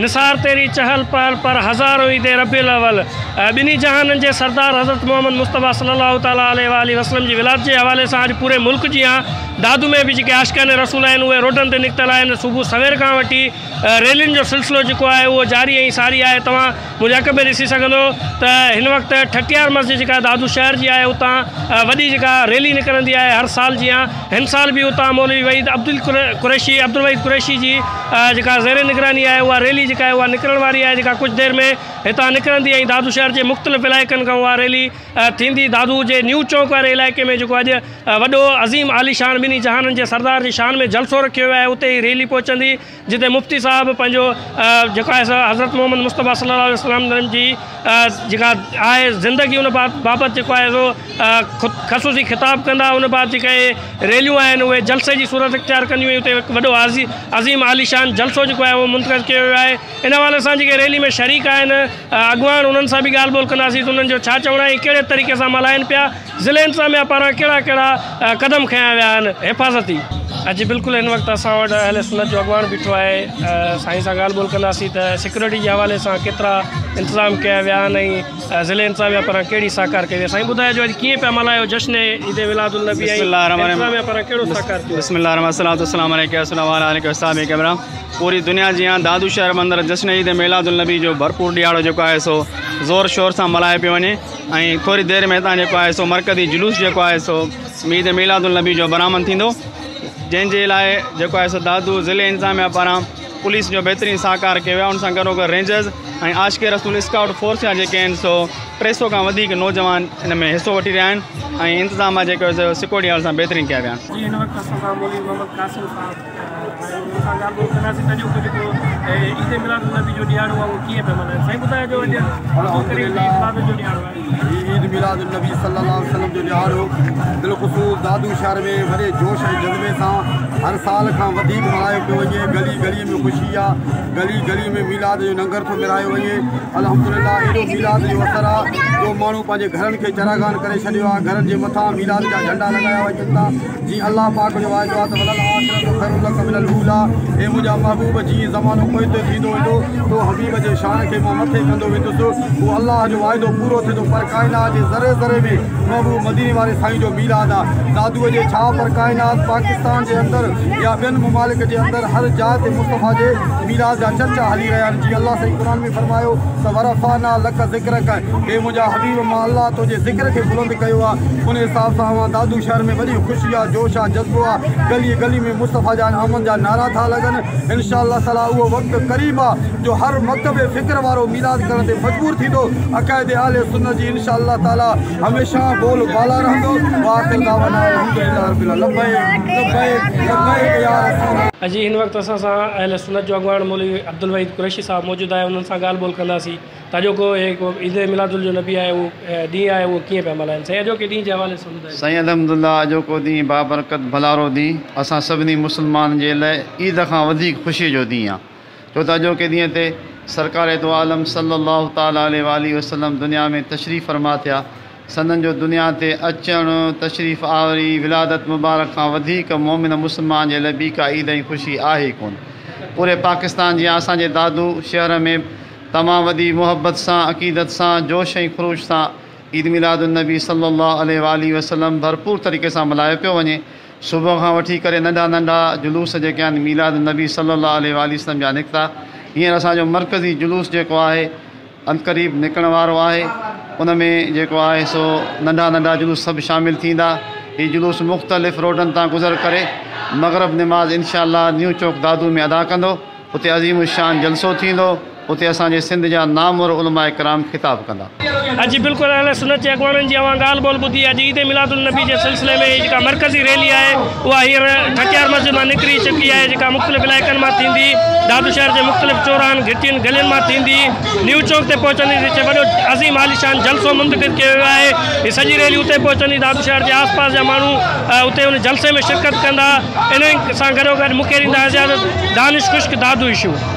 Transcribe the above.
نثار تيري چهل پهل پر هزارون عيد ربيع الاول ٻنهي جهانن جي سردار حضرت محمد مصطفيٰ صلي الله تعالٰي عليه واٰله وسلم جي ولادت جي حوالي سان اڄ پوري ملڪ جيان دادو ۾ به جيڪي عاشقان رسول آهن اهي روڊن تي نڪتل آهن صبح سوير کان وٺي ريلين جو سلسلو جيڪو آهي اهو جاري ۽ ساري آهي توهان منهنجي اک ۾ ڏسي سگهندو ته هن وقت ٺٽيار مسجد جيڪا دادو شهر جي آهي اتان وڏي جيڪا ريلي نڪرندي آهي هر سال جيان هن سال به اتان مولوي وحيد عبدالقريشي عبدالوحيد قريشي جي جيڪا زير نگراني آهي اها ريلي جيڪا آهي اها نڪرڻ واري آهي جيڪا ڪجهه دير ۾ هتان نڪرندي ۽ دادو شهر جي مختلف علائقن کان اها ريلي ٿيندي دادو جي نيو چوڪ واري علائقي ۾ جيڪو اڄ وڏو عظيم عاليشان ٻنهي جهانن جي سردار جي شان ۾ جلسو رکيو ويو آهي اتي هي ريلي پهچندي جتي مفتي صاحب پنهنجو جيڪو آهي سو حضرت محمد مصطفيٰ صلي الله عليه وسلم جي جيڪا آهي زندگي ان بابت جيڪو آهي سو خصوصي خطاب ڪندا ان بعد جيڪي ريليون آهن اهي جلسي جي صورت اختيار ڪنديون ۽ اتي وڏو عظيم عاليشان جلسو جيڪو آهي اهو منعقد ڪيو ويو آهي ان حوالي سان جيڪي ريلي ۾ شريڪ آهن اڳواڻ انهن سان به ڳالهه ٻولهه ڪنداسين ته انهن جو ڇا چوڻ آهي ۽ ڪهڙي طريقي سان ملهائن پيا ضلعي انتظاميا پاران ڪهڙا ڪهڙا قدم کنيا ويا آهن حفاظتي. جي بلڪل هن وقت اسان وٽ اهل سنت جو اڳواڻ بيٺو آهي سائين سان ڳالهه ٻولهه ڪنداسين ته سيڪيورٽي جي حوالي سان ڪيترا انتظام ڪيا ويا آهن ۽ ضلعي انتظاميا پاران ڪهڙي سهڪار ڪئي وئي آهي سائين ٻڌائجو اڄ ڪيئن پيا ملهايو جشن عيد ميلاد النبي ۽ انتظاميا پاران ڪهڙو سهڪار ٿيو آهي. بسم الله الرحمن الصلوة والسلام عليك يا رسول الله وعلي آلك وصحبه ڪبرام پوري دنيا جيان دادو شهر ۾ اندر جشن عيد ميلاد النبي جو ڀرپور ڏهاڙو جيڪو آهي سو زور شور سان ملهايو پيو وڃي ۽ ٿوري دير ۾ هتان جيڪو آهي سو مرڪزي جلوس جيڪو آهي سو عيد ميلاد النبي جو برآمد ٿيندو جنهن جي لاء جيڪو آهي سو دادو ضلعي انتظاميا پاران پوليس جو بهترين سهڪار ڪيو ويو آهي ان سان گڏو گڏ رينجرز ۽ عاشق رسول اسڪائوٽ فورس جا جيڪي آهن سو 300 کان وڌيڪ نوجوان ان ۾ حصو وٺي رهيا آهن ۽ انتظام جيڪو آهي سو سڪيورٽي حوالي سان بهترين ڪيا ويا آهن. جي هن وقت اسان سان مولوي محمد قاسم صاحب آهن انهن سان ڳالهه ٻولهه ڪنداسين ته اڄوڪو جيڪو عيد ميلاد النبي جو ڏهاڙو آهي اهو ڪيئن پيا ملهائن سائين ٻڌائجو اڄ حضور ڪريم جي ولادت جو ڏهاڙو آهي. هي عيد ميلاد النبي صلي الله عليه وسلم جو ڏهاڙو بالخصوص دادو شهر ۾ وڏي جوش ۽ جذبي سان هر سال کان وڌيڪ ملهايو پيو وڃي گلي گلي ۾ خوشي آ گلي گلي ۾ ميلاد جو ننگر ٿو ملهايو وڃي الحمدلله ايڏو ميلاد جو اثر آ جو ماڻهو پنهنجي گهرن کي چراغان ڪري ڇڏيو آ گهرن جي مٿان ميلاد جا جهنڊا لڳايا وڃن ٿا جيئن الله پاڪ جو وعدو آ ته وللآخرة خير لڪ من الاوليٰ اي منهنجا محبوب جيئن زمانو پوئتي ٿيندو ويندو تو حبيب جي شان کي مان مٿي ڪندو ويندس اهو الله جو وعدو پورو ٿيندو پر ڪائنات جي ذري ذري ۾ محبوب مديني واري سائين جو ميلاد آ دادوء جي ڇا پر ڪائنات پاڪستان جي اندر يا ٻين ممالڪ جي اندر هر جاء تي مصطفيٰ جي ميلاد جا چرچا هلي رهيا آهن جيئن الله سائين قرآن ۾ فرمايو ته ورفعنا لڪ ذڪرڪ اي منهنجا حبيب مان الله تنهنجي ذڪر کي بلند ڪيو آ ان حساب سان اوهان دادو شهر ۾ وڏي خوشي آ جوش آ جذبو آ گلي گلي ۾ مصطفيٰ جان آمد جا نعرا ٿا لڳن انشاء الله تعالي اهو وقت قريب آ جو هر مڪتب فڪر وارو ميلاد ڪرڻ تي مجبور ٿيندو عقائد اهل سنت جي انشاء الله تعالي هميشه بول بالا رهندو واخر دعوانا الحمدلله رب العالمين لبيڪ لبيڪ لبيڪ يا رسول الله. جي هن وقت اسان سان اهل سنت جو اڳواڻ مولوي عبدالوحيد قريشي صاحب موجود آهي انهن سان ڳالهه ٻولهه ڪنداسين ته اڄوڪو هي عيد ميلاد النبي آهي اهو ڏينهن آهي اهو ڪيئن پيا ملهائن سائين اڄوڪي ڏينهن جي حوالي سان ٻڌايو. سائين الحمدلله اڄوڪو ڏينهن بابرڪت ڀلارو ڏينهن اسان سڀني مسلمانن جي لئه عيد کان وڌيڪ خوشي جو ڏينهن آ ڇو ته اڄوڪي ڏينهن تي سرڪار دو عالم صلي الله تعالٰي عليه واٰله وسلم دنيا ۾ تشريف فرما ٿيا سندن جو دنيا تي اچڻ تشريف آوري ولادت مبارڪ کان وڌيڪ مؤمن مسلمان جي لئه ٻي ڪا عيد ۽ خوشي آهي ئي ڪونه پوري پاڪستان جيان اسان جي دادو شهر ۾ تمام وڏي محبت سان، عقيدت سان، جوش ۽ خروش سان عيد ميلاد النبي صلي الله عليه واٰله وسلم ڀرپور طريقي سان ملهايو پيو وڃي. صبح کان وٺي ڪري ننڍا ننڍا جلوس جيڪي آهن ميلاد النبي صلي الله عليه واٰله وسلم جا نڪتا. هينئر اسان جو مرڪزي جلوس جيڪو آهي عنقريب نڪرڻ وارو آهي. ان ۾ جيڪو آهي سو ننڍا ننڍا جلوس سڀ شامل ٿيندا. هي جلوس مختلف روڊن تان گذر ڪري مغرب نماز انشاء الله نيو چوڪ دادو ۾ ادا ڪندو. اتي عظيم الشان جلسو ٿيندو، اتي اسان جي سنڌ جا نامور علماء ڪرام خطاب ڪندا. جي بلڪل اهل سنت جي اڳواڻن جي اوهان ڳالهه ٻولهه ٻڌي اڄ عيد ميلاد النبي جي سلسلي ۾ هي جيڪا مرڪزي ريلي آهي اها هينئر ٺٽيار مسجد مان نڪري چڪي آهي جيڪا مختلف علائقن مان ٿيندي دادو شهر جي مختلف چوراهن گهٽين گلين مان ٿيندي نيو چوڪ تي پهچندي جتي وڏو عظيم عاليشان جلسو منعقد ڪيو ويو آهي هي سڄي ريلي اتي پهچندي دادو شهر جي آس پاس جا ماڻهو اتي ان جلسي ۾ شرڪت ڪندا انهن سان گڏوگڏ مون کي ڏيندا اجازت دانش خشڪ دادو اشو.